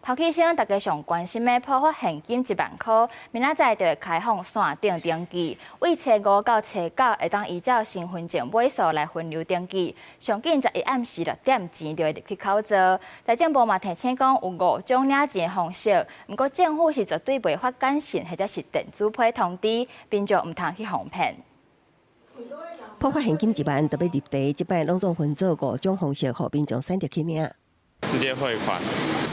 頭起先大家上關心的普發現金1萬箍，明仔載就會開放線頂登記，對初五到初九會當依照身份證尾數來分流登記，上緊11暗時6點前就會入去口座。財政部嘛提醒講有五種領錢方式，毋過政府是絕對袂發簡訊或者是電子批通知，民眾毋通去予騙。普發現金一萬特別入地，這擺攏總分做五種方式，予民眾選擇去領。直接匯款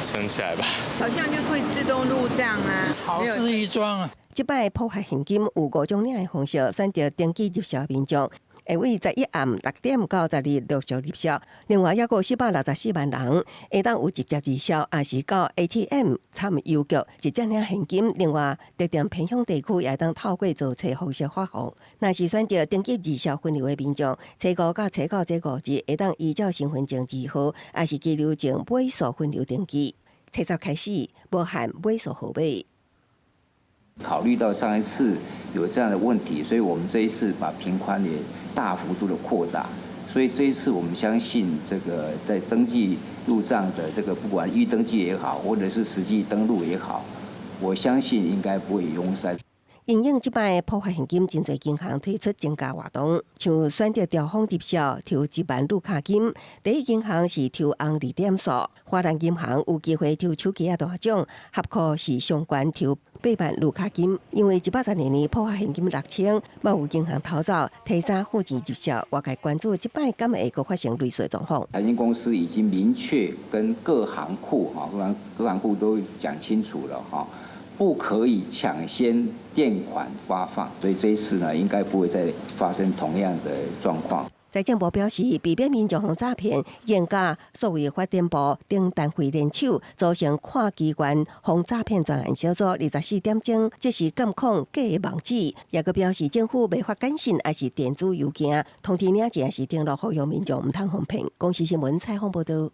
存起來吧。好像就會自動入賬啊。好事一樁啊！這擺普發現金有五種領的方式，選擇登記入數民眾，會對11暗6點到十二陸續入數。另外，猶閣464萬人會當有直接入數，抑是到 ATM 參郵局直接領現金。另外，特定偏鄉地區也會當透過做冊方式發放。若是選擇登記入數分流的民眾，初五到初九這5日會當依照身份證字號，抑是居留證尾數分流登記。初十開始無限尾數號碼。考慮到上一次有這樣的問題，所以我們這一次把頻寬也大幅度的擴大。所以這一次我們相信，這個在登記入賬的這個，不管預登記也好，或者是實際登錄也好，我相信應該不會擁塞。因應這擺普發現金，真濟銀行推出增加活動，像選擇兆豐入數抽1萬綠卡金，第一銀行是抽紅2點數，華南銀行有機會抽手機仔大獎，合庫是上懸抽8萬綠卡金。因為112年普發現金6000，嘛有銀行透早提早付錢入數，外界關注這擺敢會閣發生類似狀況。財經公司已經明確跟各行庫哈，各行庫都講清楚了哈。不可以搶先墊款發放，所以這一次呢，應該不會再發生同樣的狀況。財政部表示，避免民眾予詐騙，已經佮數位發展部等單位聯手，組成跨機關防詐騙專案小組，24點鐘即時監控假網址。也閣表示，政府袂發簡訊，抑是電子郵件通知領錢，抑是登錄，呼籲民眾毋通予騙。公視新聞採訪報導。